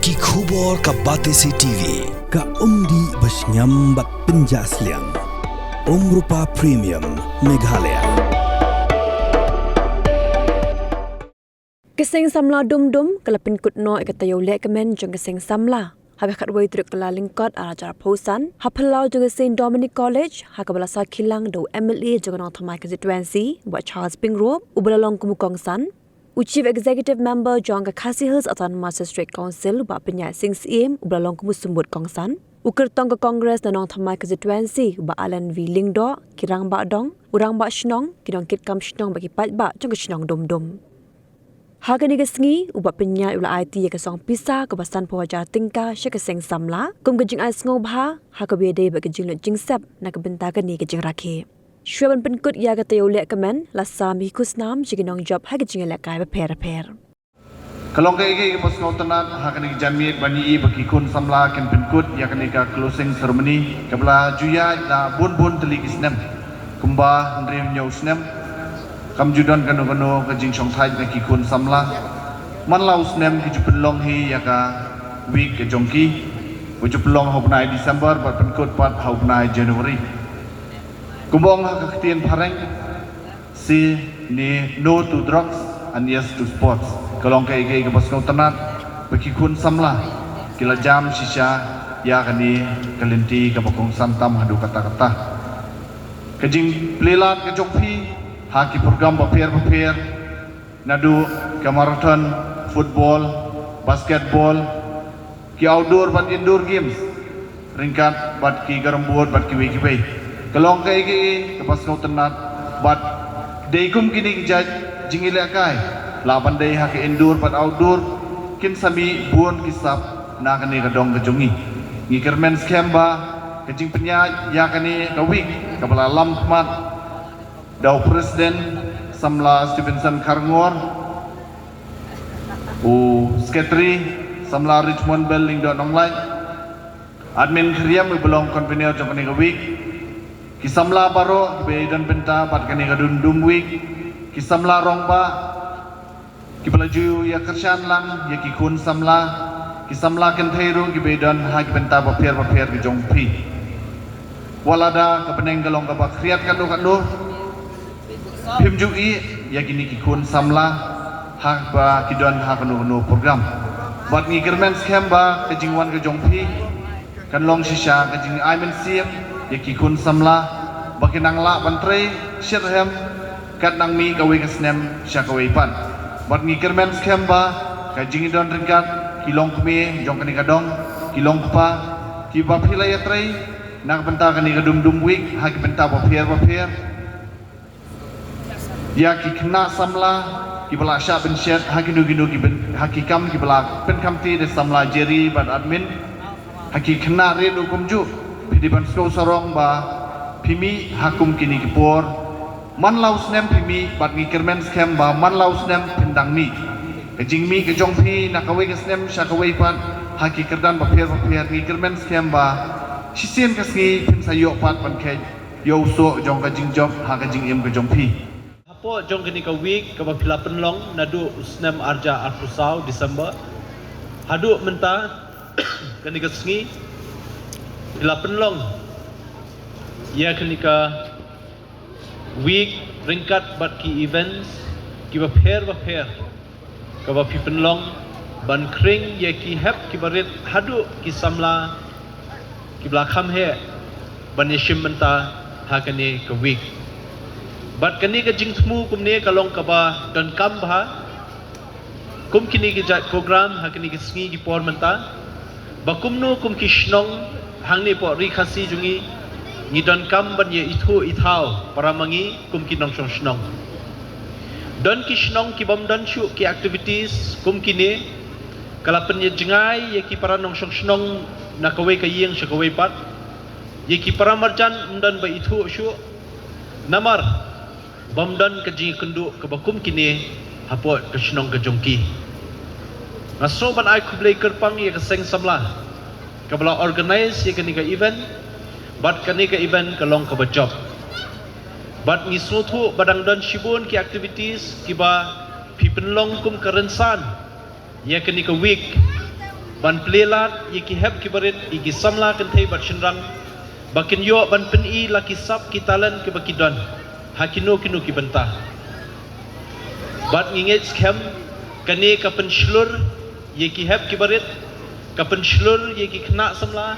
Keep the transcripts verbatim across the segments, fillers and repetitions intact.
Ki khubor ka Batesi T V. Ka umdih ba shngiam bad pynjah sliang. Umrupa Premium Meghalaya. Ka Seng Samla Dumdum ka la pynkut noh ïa ka taïew lehkmen jong ka Seng Samla ha ka khatwei tarik Kyllalyngkot arhajar arphew san ha phyllaw jong ka Saint Dominic College, ha kaba la sakhi lang da u M L A jong ka Nongthymmai Constituency, Bah Charles Pyngrope, uba la long kum u kongsan, u Chief Executive Member jong ka Khasi Hills Autonomous District Council, Bah Pynïaid Sing Syiem, uba la long kum u symbud kongsan, u kyrtong ka Congress na Nongthymmai Constituency, Bah Alan V Lyngdoh, ki rangbah dong, u rangbah shnong, ki nongkitkam shnong bad ki paidbah jong ka shnong Dumdum. Ha kane ka sngi, u Bah Pynïaid u la aiti ïa ka song pisa kaba sanphew hajar tyngka sha ka Seng Samla kum ka jingai sngewbha, ha kaba ïadei bad ka jinglut jingsep na ka bynta kane ka jingrakhe. Shuwa ban pynkut ïa ka taïew lehkmen, la sam ïa ki khusnam sha ki nongjop ha ki jingïalehkai bapher bapher. Ka long kaei kaei kaba sngewtynnat ha kane ka janmiet ban ïohi ba ki khun samla kin pynkut ïa kane ka closing ceremony kaba la ju ïaid la bun bun tylli ki snem, kumba hynriew hynñiew snem. Kam ju don kano kano ka jingshongthait na ki khun samla. Man la u snem ki ju pynlong hi ïa ka week ka jong ki, ba ju pynlong ha u bnai December bad pynkut pat ha u bnai January. Kumba ong ha ka ktien phareng, say no to drugs and yes to sports. Ka long kaei kaei kaba sngewtynnat ba ki khun samla ki la jam shisha ïa kane ka lynti kaba kongsan tam haduh katta katta. Ka jingplie lad ka jong phi ha ki program bapher bapher, naduh ka marathon, football, basketball, ki outdoor bad indoor games, ryngkat bad ki carrom board bad kiwei kiwei. Ka long kaei kaei kaba sngewtynnat bad dei kum kine ki jait jingïalehkai, lah ban dei ha ka indoor bad outdoor, kin sa mih bun ki sap na kane ka dong ka jong ngi. Ngi kyrmen skhem ba ka jingpynïaid ïa kane ka week kaba la lam khmat da u President Samla Stevenson Kharngor, u Secretary Samla Richmond Bell Lyngdoh Nonglait, Admin Khyriem uba long convener jong kane ka week, ki samla baroh kiba ïadon bynta bad kane ka Dumdum Week, ki samla rangbah kiba la ju ïa kyrshan lang ïa ki khun samla, ki samla kynthei ruh kiba ïadon ha ki bynta bapher bapher ki jong phi. Wat lada ka bneng ka long kaba khriat katno katno, phim ju ïeh ïa kine ki khun samla haba ki don ha kano kano program. Bad ngi kyrmen skhem ba ka jingwan ka jong phi kan long shisha ka jingai mynsiem ïa ki khun samla ba kin nang lah ban trei shitrhem kat nang mih kawei ka snem sha kawei pat. Bad ngi kyrmen skhem ba ka jingdon ryngkat ki longkmie jong kane ka dong, ki longkpa kiba phi la ïatrei na ka bynta kane ka Dumdum Week ha ki bynta bapher bapher, ïa ki khynnah samla kiba la shah pynshet ha kino kino ki byn-, ha ki kam kiba la pynkhamti da samla Jerry bad admin, ha ki khynnah rit ruh kumjuh. Phi dei ban sngewsarong ba phi mih ha kum kine ki por. Man la u snem phi mih bad ngi kyrmen skhem ba man la u snem phin dang mih. Ka jingmih ka jong phi na kawei ka snem sha kawei pat ha ki kyrdan bapher bapher, ngi kyrmen skhem ba shisien ka sngi phin sa ïoh pat ban kheit ïa u soh jong ka jingjop ha ka jingim ka jong phi. Hapoh jong kane ka week kaba phi la pynlong naduh u snem arhajar arphew saw December haduh mynta, kane ka sngi phi la pynlong ïa kane ka week ryngkat bad ki events kiba pher bapher kaba phi pynlong ban khring ïa ki hep kiba rit haduh ki samla kiba la kham heh ban ïashim bynta ha kane ka week. Bad kane ka jingthmu kumne ka long kaba donkam bha kum kine ki jait program ha kine ki sngi ki por mynta, ba kumno kum ki shnong hangne hapoh Ri Khasi jong ngi, ngi donkam ban ïa ithuh ithaw para ma ngi kum ki nongshong shnong. Don ki shnong ki bym don shuh ki activities kum kine, ka la pynjngai ïa ki para nongshong shnong na kawei ka ïing sha kawei pat. Ïa ki para marjan ym don ba ithuh shuh. Namar bym don ka jingïakynduh kaba kum kine hapoh ka shnong ka jong ki. Nga sngew ban ai khublei kyrpang ïa ka seng samla kaba la organise ïa kane ka event, bad kane ka event ka long kaba jop. Bad ngi sngewthuh ba dang don shibun ki activities kiba phi pynlong kum ka rynsan ïa kane ka week. ban plie lad ïa ki hep ki barit, ïa ki samla kynthei bad shynrang ba kin ïoh ban pyni la ki sap ki talent kiba ki don ha kino kino ki bynta. Bad ngi ngeit skhem kane ka pynshlur ïa ki hep ki barit, ka pynshlur ïa ki khynnah samla,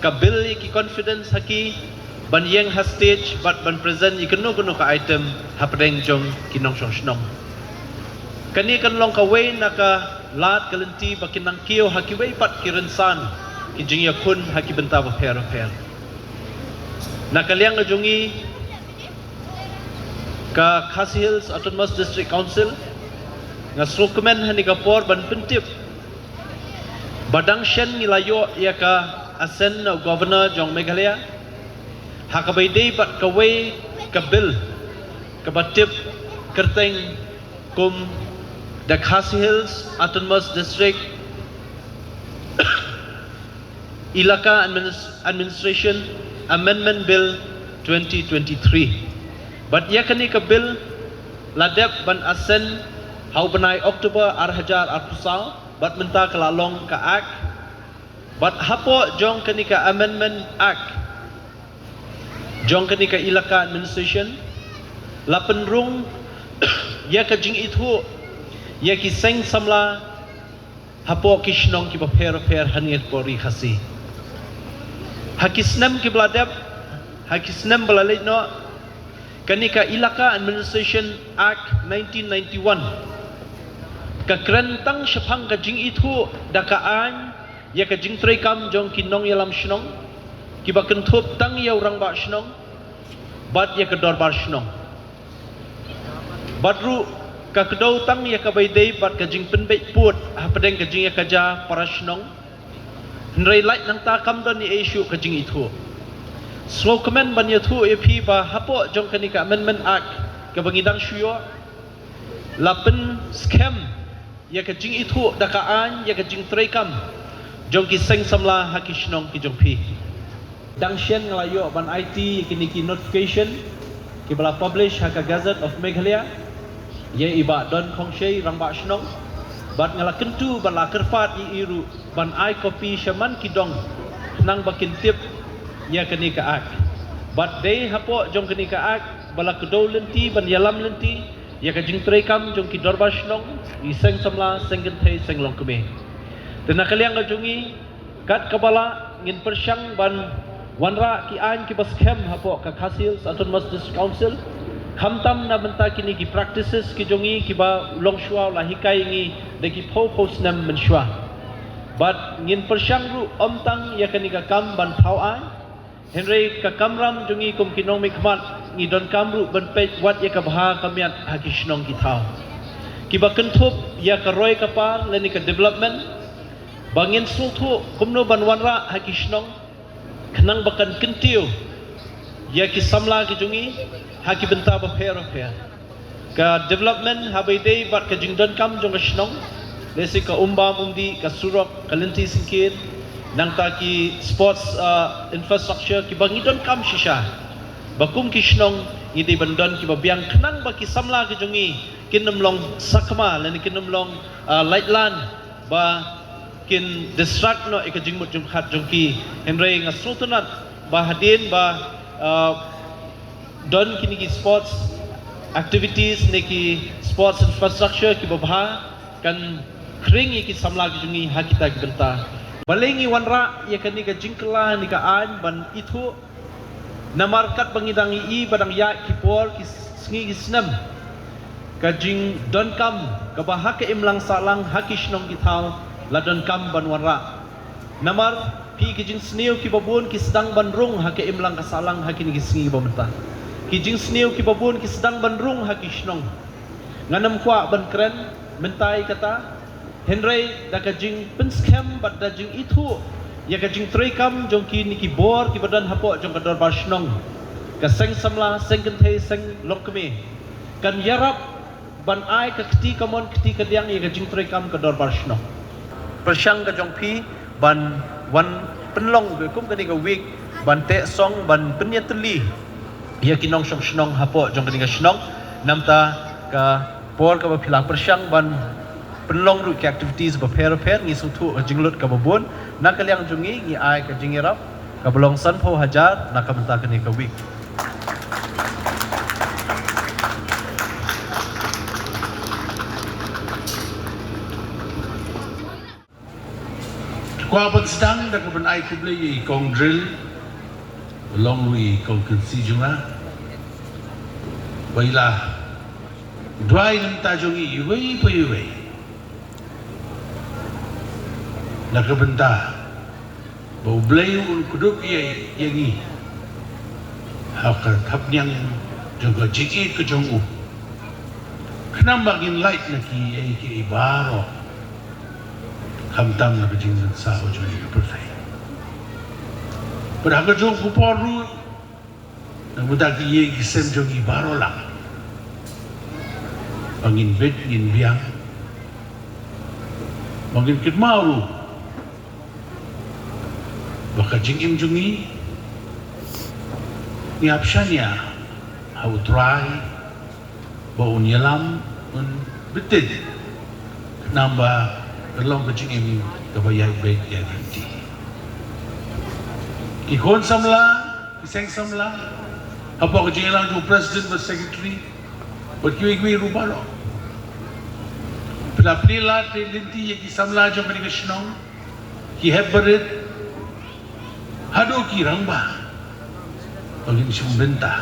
ka build ïa ki confidence ha ki ban ïeng ha stage bad ban present ïa kano kano ka item hapdeng jong ki nongshong shnong. Kane kan long kawei na ka lad ka lynti ba kin nang kiew ha kiwei pat ki rynsan ki jingïakhun ha ki bynta bapher bapher. Na ka liang ka jong ngi, ka Khasi Hills Autonomous District Council, nga sngewkmen ha kane ka por ban pyntip ba dang shen ngi la ïoh ïa ka assent na u Governor jong Meghalaya ha kaba ïadei bad kawei ka bill kaba tip kyrteng kum the Khasi Hills Autonomous District Elaka Administration Amendment Bill twenty twenty-three. Bad ïa kane ka bill la dep ban assent ha u bnai October ar hajar arphew saw, bad mynta ka la long ka Act. Bad hapoh jong kane ka Amendment Act jong kane ka Elaka Administration, la pynrung ïa ka jingithuh ïa ki seng samla hapoh ki shnong kiba pher pher ha kane ka ri Khasi. Ha ki snem kiba la dep, ha ki snem ba la leit noh, kane ka Elaka Administration Act nineteen ninety-one ka kren tang shaphang ka jingithuh da ka aiñ ïa ka jingtreikam jong ki nongïalam shnong kiba kynthup tang ïa u rangbah shnong bad ïa ka dorbar shnong. Bad ruh ka kdew tang ïa kaba ïadei bad ka jingpynbeit pud hapdeng ka jingïakajia para shnong. Hynrei lait nangta kam don ei ei shuh ka jingithuh. Sngewkmen ban ïathuh ïa phi ba hapoh jong kane ka Amendment Act kaba ngi dang shu ïoh, la pynskhem ïa ka jingithuh da ka aiñ ïa ka jingtreikam jong ki seng samla ha ki shnong ki jong phi. Dang shen nga la ïoh ban aiti ïa kine ki notification kiba la publish ha ka Gazette of Meghalaya ïa i Bah Don Khongshei, Rangbah Shnong, bad nga la kyntu bad la kyrpad ïa i ruh ban ai copy sha man ki dong khnang ba kin tip ïa kane ka Act. Bad dei hapoh jong kane ka Act ba la kdew lynti ban ïalam lynti ïa ka jingtreikam jong ki dorbar shnong, i seng samla, seng kynthei, seng longkmie. Te na ka liang ka jong ngi, kat kaba lah, ngin pyrshang ban wanrah ki aiñ kiba skhem hapoh ka Khasi Hills Autonomous District Council, khamtam na bynta kine ki practices ki jong ngi kiba u longshuwa u la hikai ïa ngi da ki phew phew snem mynshuwa. Bad ngin pyrshang ruh ym tang ïa kane ka kam ban thaw aiñ, hynrei ka kamram jong ngi kum ki nongmihkhmat ngi donkam ruh ban peit wat ïa ka bha ka miat ha ki shnong ki thaw, kiba kynthup ïa ka roi ka par lane ka development, ba ngin sngewthuh kumno ban wanrah ha ki shnong khnang ba kan kyntiew ïa ki samla ki jong ngi ha ki bynta bapher bapher. Ka development haba ïadei bad ka jingdonkam jong ka shnong, lehse ka umbam umdih, ka surok, ka lynti syngkien, nangta ki sports, uh, infrastructure kiba ngi donkam shisha. Ba kum ki shnong ngi dei ban don kiba biang khnang ba ki samla ki jong ngi kin ym long sakma lane kin ym long, uh, laitlan ba kin distract noh ïa ka jingmut jingpyrkhat jong ki. Hynrei nga sngewtynnat ba hadien ba, uh, don kine ki sports activities ne ki sports infrastructure kiba bha, kan khring ïa ki samla ki jong ngi ha kita ki bynta. Balei ngi wanrah ïa kane ka jingkylla ne ka aiñ ban ithuh? Namar katba ngi dang ïohi ba dang ïaid ki por ki sngi ki snem, ka jingdonkam kaba ha ka imlang sahlang ha ki shnong ki thaw la donkam ban wanrah. Namar phi, ki jingsniew kiba bun ki sdang ban rung ha ka imlang ka sahlang ha kine ki sngi ba mynta. Ki jingsniew kiba bun ki sdang ban rung ha ki shnong. Ngan ym kwah ban kren mynta ïa kata, hynrei da ka jingpynskhem bad da jingithuh ïa ka jingtreikam jong kine ki bor kiba don hapoh jong ka dorbar shnong, ka seng samla, seng kynthei, seng longkmie kan ïarap ban ai ka kti kamon kti kadiang ïa ka jingtreikam ka dorbar shnong. Pyrshang ka jong phi ban wan pynlong kum kane ka week ban teh song, ban pynïatylli ïa ki nongshong shnong hapoh jong kane ka shnong. Namta ka por kaba phi la pyrshang ban Pynlong ruh ki activities bapher bapher, ngi sngewthuh ka jinglut kaba bun. Na ka liang jong ngi, ngi ai ka jingïarap kaba long sanphew hajar na ka bynta kane ka week. Kwah ban sdang da ka ban ai khublei ïa i kong Drill, ba long ruh i kong kynsi jong nga, ba i la duwai na ka bynta jong ngi iwei pa iwei, na ka bynta ba U Blei un kdup ïa, ïa ngi ha ka thapniang jong ka jingïeit ka jong u, khnang ba ngin lait na kiei kiei baroh, khamtam na ka jingmynsaw jong ngi ka pyrthei. Bad ha kajuh ka por ruh, na ka bynta ki ïing ki sem jong ngi baroh lang, ba ngin bit ngin biang, ba ngin kynmaw ruh ba ka jingim jong ngi, ngi hap shaniah ha U Trai, ba un ïalam, un bteng, khnang ba kan long ka jingim kaba ïaid beit ïaid ryntih. Ki khun samla, ki seng samla, hapoh ka jingïalang jong u president bad secretary, bad kiwei kiwei ruh baroh, phi la plie lad phi lynti ïa ki samla jong kane ka shnong, ki hep barit, haduh ki rangbah, ba ngin shim bynta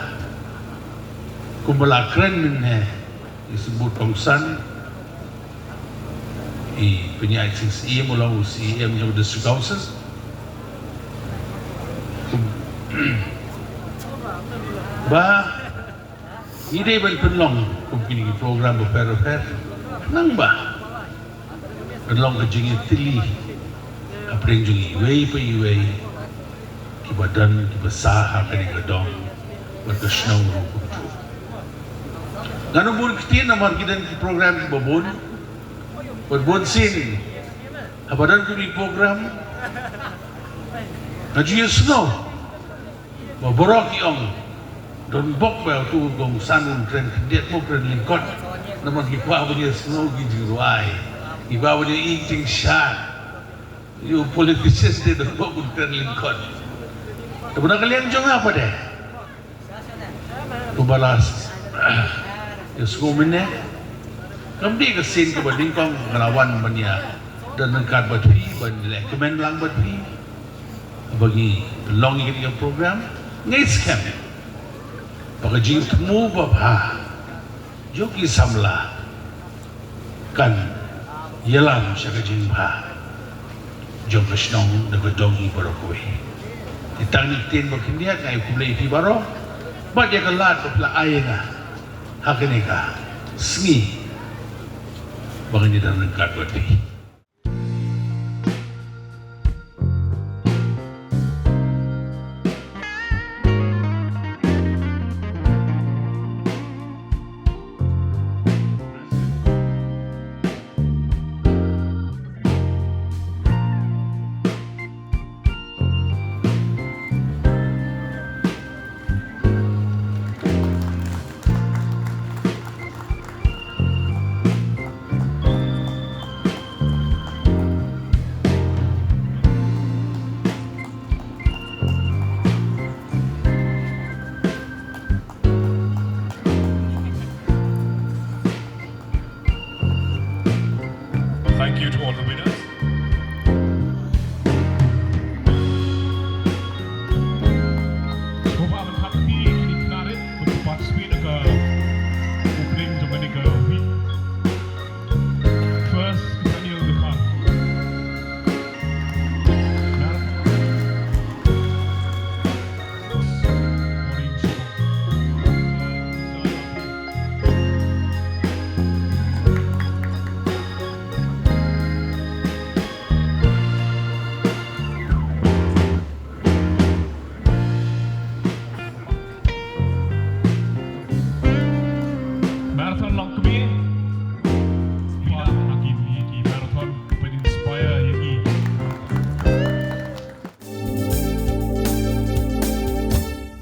kumba la kren mynne i symbud kongsan, i Pynïaid Sing Syiem, u long u Syiem jong District Council, ba ngi dei ban pynlong kum kine ki program bapher bapher, khnang ba kan long ka jingïatylli hapdeng jong iwei pa iwei kiba don kiba sah ha kane ka dong bad ka shnong ruh kumjuh. Ngan ym bun ktien namar ki don ki program kiba bun, bad bun sien haba don kum ki program, nga ju ïohsngew ba baroh ki ong, don bok ba uto u kongsan un kren khyndiat, mo kren lyngkot. Namar ngi kwah ban ïohsngew ki jingrwai, ngi kwah ban ïohi ki jingshad. Ïa u politician te don bok un kren lyngkot. Te ba na ka liang jong nga pat de, kumba la ïohsngew mynne, kam dei ka sien kaba nyngkong nga la wan ban ïa don ryngkat bad phi, ban leh kmen lang bad phi. Ba ngi long ïa kane ka program, ngi skhem ba ka jingthmu babha jong ki samla kan ïalam sha ka jingbha jong ka shnong da ka dong hi baroh kawei. Te tang ïa ki ktien ba khyndiat, nga ai khublei ïa phi baroh bad ïa ka lad ba phi la ai ïa nga ha kane ka sngi ba ngan ïa don ryngkat bad phi.